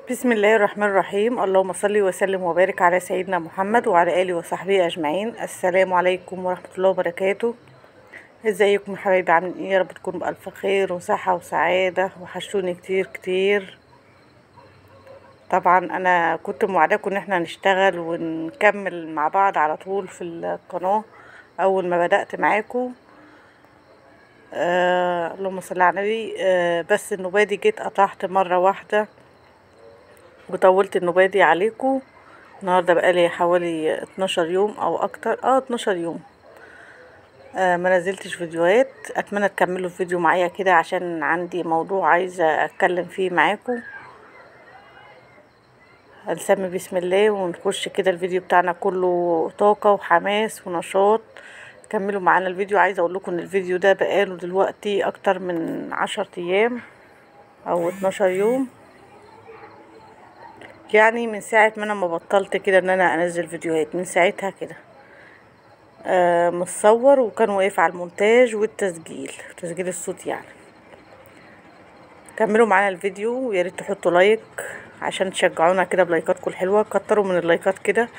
بسم الله الرحمن الرحيم. اللهم صل وسلم وبارك على سيدنا محمد وعلى اله وصحبه اجمعين. السلام عليكم ورحمة الله وبركاته. ازيكم يا حبايبي، عاملين ايه؟ يا رب تكونوا بالف خير وصحة وسعادة. وحشتوني كتير كتير. طبعا انا كنت موعداكم ان احنا هنشتغل ونكمل مع بعض على طول في القناة اول ما بدات معاكم. اللهم صل على النبي. بس النبادي جيت قطعت مرة واحدة وطولت النبادي عليكم. النهارده بقالي حوالي 12 يوم او اكتر، 12 يوم ما نزلتش فيديوهات. اتمنى تكملوا الفيديو معايا كده عشان عندي موضوع عايزه اتكلم فيه معاكم. هنسمي بسم الله ونخش كده. الفيديو بتاعنا كله طاقة وحماس ونشاط، كملوا معانا الفيديو. عايزه اقول لكم ان الفيديو ده بقاله دلوقتي اكتر من 10 ايام او 12 يوم، يعني من ساعة ما انا ما بطلت كده ان انا انزل فيديوهات، من ساعتها كده متصور وكان واقف على المونتاج والتسجيل، تسجيل الصوت يعني. كملوا معانا الفيديو ويا ريت تحطوا like عشان تشجعونا كده بلايكاتكم الحلوة. كتروا من اللايكات كده،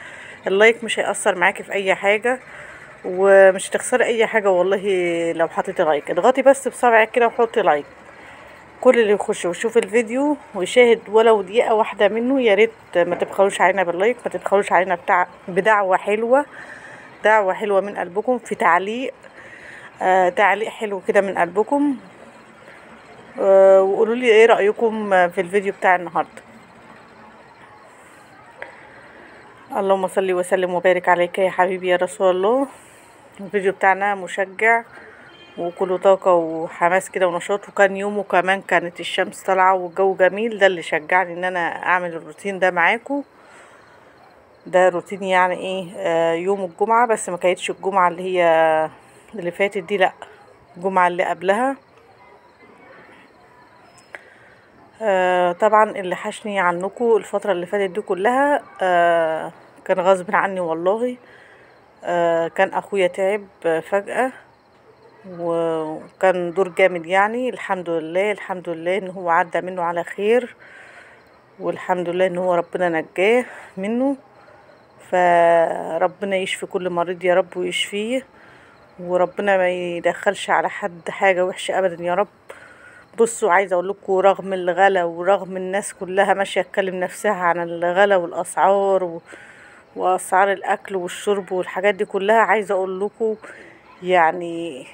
ال like مش هيأثر معاكي في اي حاجة ومش هتخسري اي حاجة والله. لو حطيتي like اضغطي بس بصبعك كده وحطي like. كل اللي يخش ويشوف الفيديو ويشاهد ولو دقيقة واحدة منه، يا ريت ما تبخلوش علينا بال like، ما تبخلوش علينا بدعوة حلوة، دعوه حلوة من قلبكم في تعليق، تعليق حلو كده من قلبكم، وقولوا لي ايه رايكم في الفيديو بتاع النهارده. اللهم صل وسلم وبارك عليك يا حبيبي يا رسول الله. الفيديو بتاعنا مشجع وكله طاقة وحماس كده ونشاط، وكان يومه كمان كانت الشمس طالعة والجو جميل. ده اللي شجعني ان انا اعمل الروتين ده معاكم. ده روتين يعني ايه، يوم الجمعة، بس ما كانتش الجمعة اللي هي اللي فاتت دي، لا الجمعة اللي قبلها. طبعا اللي حشني عنكم الفترة اللي فاتت دي كلها كان غصب عني والله. كان اخويا تعب فجأة وكان دور جامد يعني. الحمد لله، الحمد لله ان هو عدى منه على خير، والحمد لله ان هو ربنا نجاه منه. فربنا يشفي كل مريض يا رب ويشفيه، وربنا ما يدخلش على حد حاجة وحشة ابدا يا رب. بصوا عايزه اقول لكم، رغم الغلا ورغم الناس كلها ماشية تكلم نفسها عن الغلا والاسعار واسعار الاكل والشرب والحاجات دي كلها، عايزه اقول لكم يعني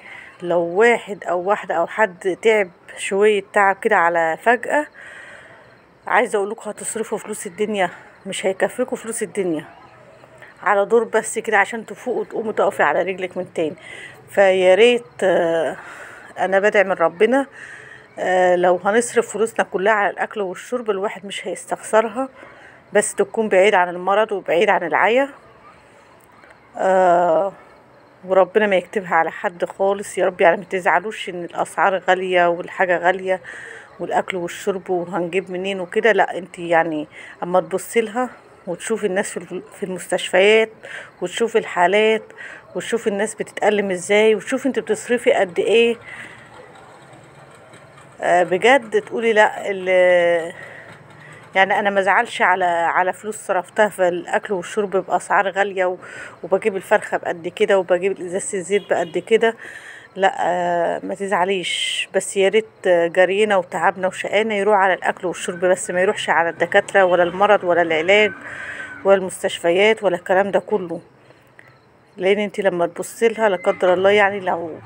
لو واحد او واحدة او حد تعب شوية تعب كده على فجاة، عايزه اقول لكم هتصرفوا فلوس الدنيا، مش هيكفيكوا فلوس الدنيا على دور بس كده عشان تفوقوا وتقوموا تقفي على رجلك من تاني. فيا ريت، انا بدعي من ربنا لو هنصرف فلوسنا كلها على الاكل والشرب الواحد مش هيستخسرها، بس تكون بعيد عن المرض وبعيد عن العيا، وربنا ما يكتبها على حد خالص يا رب. يعني ما تزعلوش ان الاسعار غالية والحاجة غالية والاكل والشرب وهنجيب منين وكده، لا انت يعني اما تبصي لها وتشوفي الناس في المستشفيات وتشوفي الحالات وتشوفي الناس بتتألم ازاي وتشوفي انت بتصرفي قد ايه، بجد تقولي لا يعني انا ما ازعلش على فلوس صرفتها في الاكل والشرب باسعار غالية وبجيب الفرخه بقد كده وبجيب ازازة الزيت بقد كده، لا ما تزعليش. بس يا ريت جرينا وتعبنا وشقانا يروح على الاكل والشرب بس، ما يروحش على الدكاترة ولا المرض ولا العلاج ولا المستشفيات ولا الكلام ده كله. لان انت لما تبصي لها لا قدر الله، يعني لو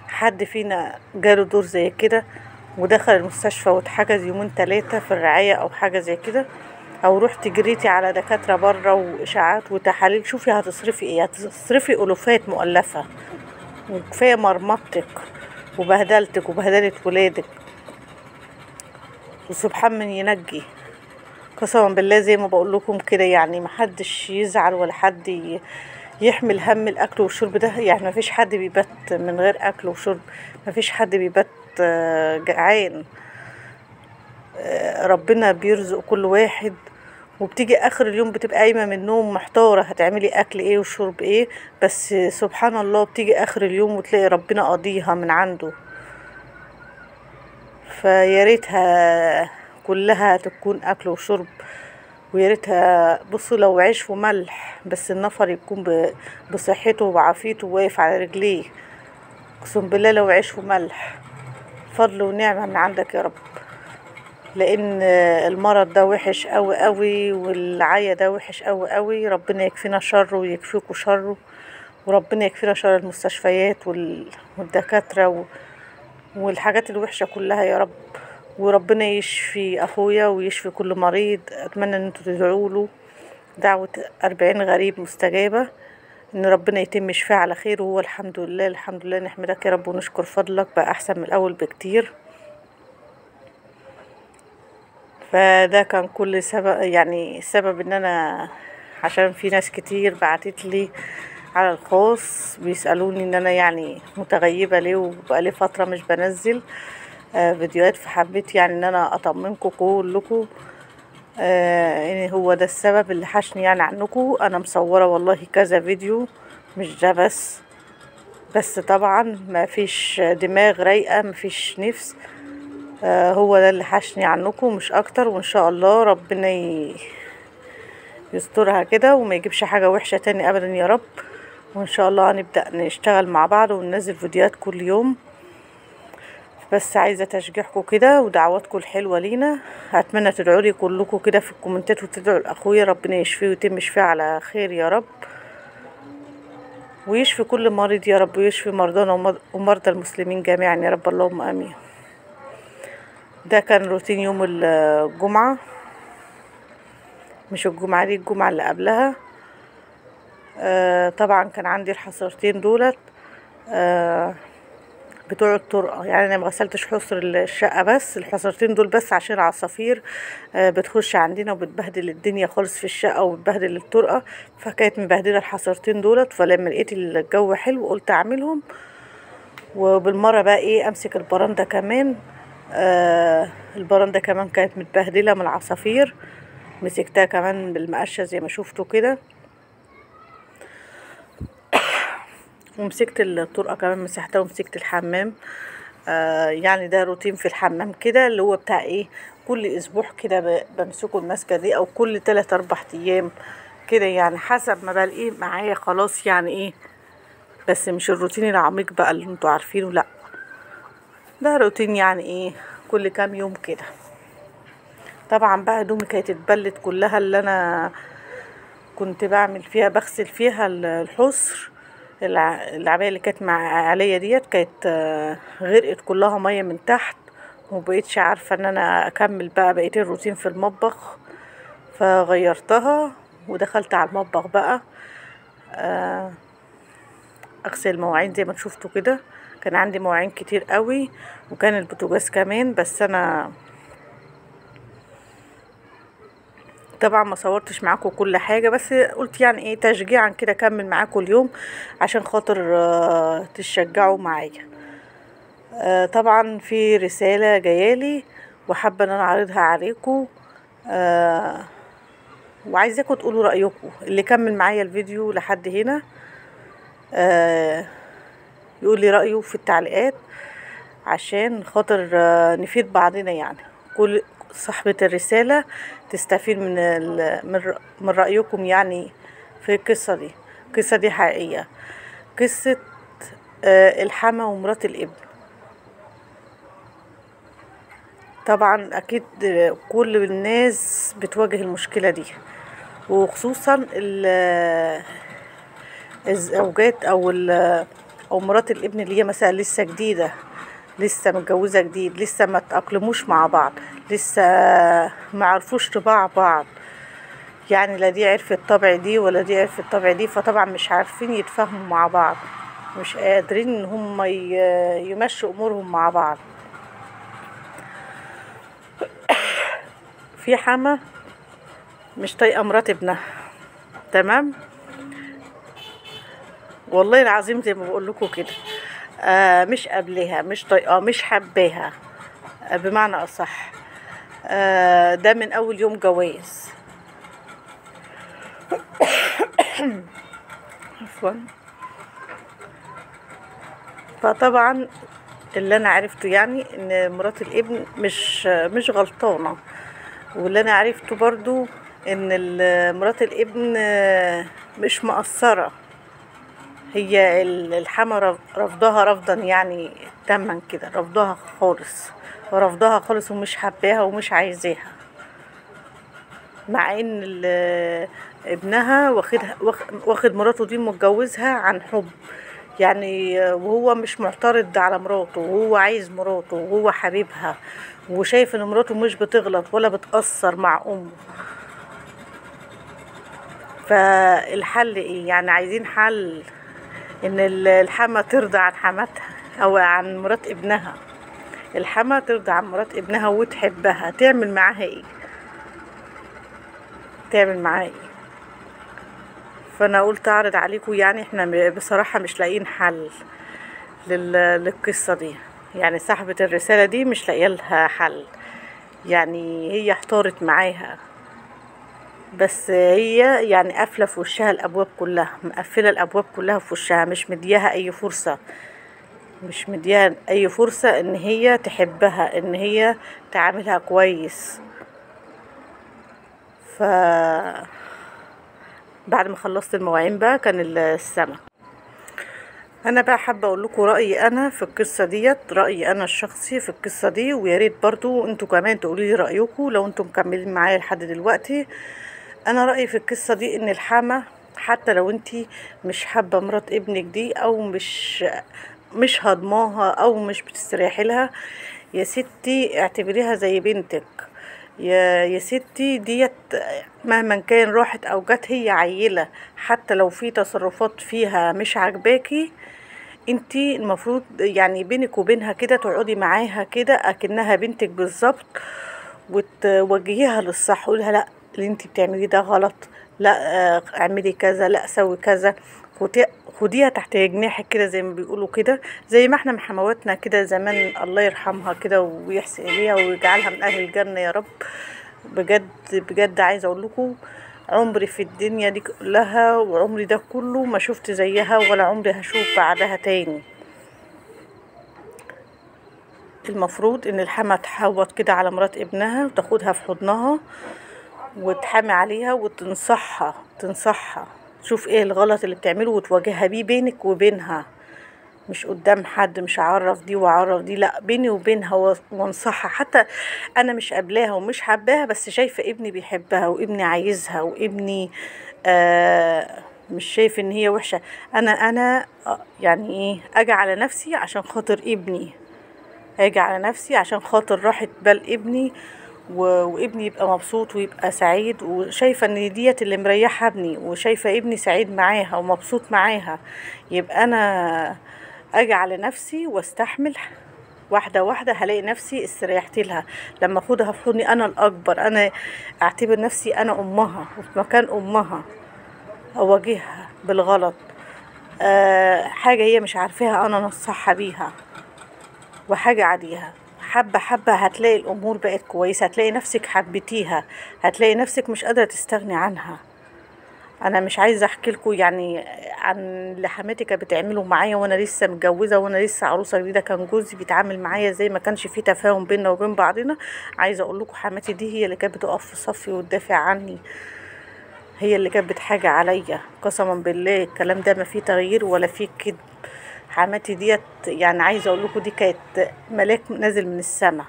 حد فينا جاله دور زي كده ودخل المستشفى واتحجز يومين 3 في الرعاية او حاجة زي كده، او رحت جريتي على دكاترة بره واشاعات وتحاليل، شوفي هتصرفي ايه، هتصرفي الوفات مؤلفة، وكفاية مرمطتك وبهدلتك وبهدلت ولادك. وسبحان من ينجي، قسما بالله زي ما بقول لكم كده، يعني محدش يزعل ولا حد يحمل هم الاكل والشرب ده. يعني مفيش حد بيبات من غير اكل وشرب، مفيش حد بيبات جعان، ربنا بيرزق كل واحد. وبتيجي اخر اليوم بتبقى قايمة من النوم محتارة هتعملي اكل ايه وشرب ايه، بس سبحان الله بتيجي اخر اليوم وتلاقي ربنا قاضيها من عنده. فيا ريتها كلها تكون اكل وشرب، ويا ريتها بصوا لو عيش وملح، بس النفر يكون بصحته وعافيته واقف على رجليه. اقسم بالله لو عيش وملح فضل ونعمة من عندك يا رب، لان المرض ده وحش قوي قوي، والعيا ده وحش قوي قوي. ربنا يكفينا شره ويكفيكوا شره، وربنا يكفينا شر المستشفيات والدكاترة والحاجات الوحشة كلها يا رب. وربنا يشفي اخويا ويشفي كل مريض. اتمنى ان انتوا تدعوا له دعوة 40 غريب مستجابة، ان ربنا يتم شفاه على خير. وهو الحمد لله، الحمد لله، نحمدك يا رب ونشكر فضلك، بقى احسن من الاول بكتير. فده كان كل سبب، يعني سبب ان انا، عشان في ناس كتير بعتت لي على الخاص بيسألوني ان انا يعني متغيبة ليه وبقالي فترة مش بنزل فيديوهات، فحبيت يعني ان انا اطمنكم كلكم ان هو ده السبب اللي حشني يعني عنكم. انا مصورة والله كذا فيديو، مش ده بس طبعا ما فيش دماغ رايقة، ما فيش نفس. هو ده اللي حشني عنكم مش اكتر. وان شاء الله ربنا يسترها كده وما يجيبش حاجة وحشة تاني ابدا يا رب. وان شاء الله هنبدأ نشتغل مع بعض وننزل فيديوهات كل يوم. بس عايزة تشجيعكم كده ودعواتكم الحلوة لينا. اتمنى تدعوا لي كلكم كده في الكومنتات، وتدعوا لاخويا ربنا يشفيه ويتم شفاه على خير يا رب، ويشفي كل مريض يا رب، ويشفي مرضانا ومرضى المسلمين جميعا يا رب، اللهم امين. ده كان روتين يوم الجمعة، مش الجمعة دي، الجمعة اللي قبلها. طبعا كان عندي الحصرتين دولت بتوع الطرقة، يعني انا ما غسلتش حصر الشقة، بس الحصرتين دول بس عشان العصافير بتخش عندنا وبتبهدل الدنيا خالص في الشقة وبتبهدل الطرقة، فكانت مبهدلة الحصرتين دولت. فلما لقيت الجو حلو قلت اعملهم، وبالمرة بقى ايه امسك البرندة كمان. البرندة كمان كانت متبهدلة من العصافير، مسكتها كمان بالمقشة زي ما شفتوا كده، ومسكت الطرقة كمان مسحتها، ومسكت الحمام. يعني ده روتين في الحمام كده اللي هو بتاع ايه، كل اسبوع كده بمسكه المسكة دي، او كل 3-4 ايام كده، يعني حسب ما بلاقيه معايا خلاص يعني ايه. بس مش الروتين العميق بقى اللي انتوا عارفينه، لا ده روتين يعني ايه كل كام يوم كده. طبعا بقى هدومي كانت اتبلت كلها اللي انا كنت بعمل فيها، بغسل فيها الحصر، العباية اللي كانت مع عليا ديت كانت غرقت كلها مية من تحت، ومبقتش عارفه ان انا اكمل بقى بقية الروتين في المطبخ، فغيرتها ودخلت على المطبخ بقى اغسل المواعين زي ما شفتوا كده. كان عندي مواعين كتير قوي، وكان البوتاجاز كمان، بس انا طبعا ما صورتش معاكم كل حاجة، بس قلت يعني ايه تشجيعا كده اكمل معاكم اليوم عشان خاطر تشجعوا معايا. طبعا في رسالة جايالي وحابة ان انا اعرضها عليكم، وعايزاكم تقولوا رايكم. اللي كمل معايا الفيديو لحد هنا يقول لي رايه في التعليقات عشان خاطر نفيد بعضنا، يعني كل صاحبة الرسالة تستفيد من رأيكم يعني في القصة دي. القصة دي حقيقية، قصة الحما ومرات الابن. طبعا اكيد كل الناس بتواجه المشكلة دي، وخصوصا الزوجات او مرات الابن اللي هي مثلا لسه جديدة، لسه متجوزة جديد، لسه ما تأقلموش مع بعض، لسه ما عرفوش طباع بعض، يعني لا دي عرفت طبع دي ولا دي عرفت طبع دي، فطبعا مش عارفين يتفاهموا مع بعض، مش قادرين ان هم يمشوا امورهم مع بعض. في حما مش طايقة مرات ابنها، تمام، والله العظيم زي ما بقول لكم كده، مش قبلها، مش طايقة، مش حباها، بمعنى اصح. ده من اول يوم جواز. عفوا. فطبعا اللي انا عرفته يعني ان مرات الابن مش غلطانة، واللي انا عرفته برضو ان مرات الابن مش مقصرة، هي الحما رفضها رفضا يعني تماما كده، رفضها خالص، رفضها خالص، ومش حباها ومش عايزاها، مع ان ابنها واخد مراته دي متجوزها عن حب يعني، وهو مش معترض على مراته، وهو عايز مراته وهو حبيبها، وشايف ان مراته مش بتغلط ولا بتأثر مع امه. فالحل ايه يعني؟ عايزين حل ان الحما ترضى عن حماتها او عن مرات ابنها، الحما ترضى عن مرات ابنها وتحبها، تعمل معاها ايه؟ تعمل معاها ايه؟ فانا قلت اعرض عليكم، يعني احنا بصراحة مش لاقيين حل للقصة دي، يعني صاحبة الرسالة دي مش لاقيه لها حل، يعني هي احتارت معاها، بس هي يعني قافله في وشها الابواب كلها، مقفلة الابواب كلها في وشها، مش مدياها اي فرصة، مش مدياها اي فرصة ان هي تحبها، ان هي تعاملها كويس. ف بعد ما خلصت المواعين بقى كان السمك. انا بقى حابة اقول لكم رايي انا في القصة ديت، رايي انا الشخصي في القصة دي، ويا ريت برضو انتوا كمان تقولوا لي رايكم لو انتوا مكملين معايا لحد دلوقتي. انا رايي في القصة دي ان الحما حتى لو انتي مش حابة مرات ابنك دي، او مش هضماها، او مش بتستريحي لها، يا ستي اعتبريها زي بنتك. يا ستي ديت مهما كان راحت او جت هي عيله، حتى لو في تصرفات فيها مش عاجباكي، انتي المفروض يعني بينك وبينها كده تقعدي معاها كده اكنها بنتك بالظبط، وتوجهيها للصح، قولها لا اللي انتي بتعمليه ده غلط، لا اعملي كذا، لا سوي كذا، خديها تحت جناحك كده زي ما بيقولوا كده، زي ما احنا محمواتنا كده زمان الله يرحمها كده ويحسن اليها ويجعلها من اهل الجنة يا رب. بجد بجد عايزه اقول لكم عمري في الدنيا دي كلها وعمري ده كله ما شفت زيها، ولا عمري هشوف بعدها تاني. المفروض ان الحما تحوط كده على مرات ابنها وتاخدها في حضنها وتحامي عليها وتنصحها، تنصحها تشوف ايه الغلط اللي بتعمله وتواجهها بيه بينك وبينها، مش قدام حد، مش اعرف دي واعرف دي، لا بيني وبينها وانصحها. حتى انا مش قابلاها ومش حباها، بس شايفه ابني بيحبها وابني عايزها وابني مش شايف ان هي وحشة. انا يعني ايه، اجي على نفسي عشان خاطر ابني، اجي على نفسي عشان خاطر راحة بال ابني، وابني يبقى مبسوط ويبقى سعيد، وشايفه ان ديت اللي مريحه ابني، وشايفه ابني سعيد معاها ومبسوط معاها، يبقى انا اجي على نفسي واستحمل واحدة واحدة، هلاقي نفسي استريحت لها لما اخدها في حضني. انا الاكبر، انا اعتبر نفسي انا امها وفي مكان امها، اواجهها بالغلط، حاجة هي مش عارفاها انا انصحها بيها وحاجه عليها. حبه حبه هتلاقي الامور بقت كويسة، هتلاقي نفسك حبيتيها، هتلاقي نفسك مش قادرة تستغني عنها. انا مش عايزه احكي لكم يعني عن اللي حماتي كانت بتعمله معايا وانا لسه متجوزة وانا لسه عروسه جديدة، كان جوزي بيتعامل معايا زي ما كانش في تفاهم بيننا وبين بعضنا. عايزه اقول لكم حماتي دي هي اللي كانت بتقف في صفي وتدافع عني، هي اللي كانت بتحاجه عليا، قسما بالله الكلام ده ما فيه تغيير ولا فيه كذب. حماتي ديت يعني عايزه اقول لكم دي كانت ملاك نازل من السما.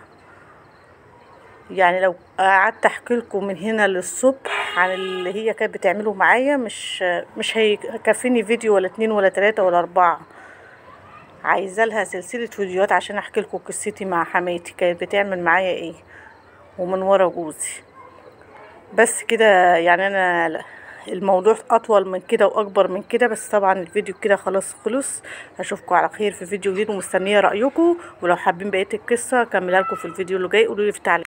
يعني لو قعدت احكي لكم من هنا للصبح عن اللي هي كانت بتعمله معايا مش هيكفيني فيديو ولا 2 ولا 3 ولا 4، عايزه لها سلسلة فيديوهات عشان احكي لكم قصتي مع حماتي كانت بتعمل معايا ايه ومن ورا جوزي. بس كده يعني انا الموضوع اطول من كده واكبر من كده، بس طبعا الفيديو كده خلاص خلص. اشوفكم على خير في فيديو جديد، ومستنيه رايكم، ولو حابين بقية القصة اكملها لكم في الفيديو اللي جاي. قولوا لي في التعليقات.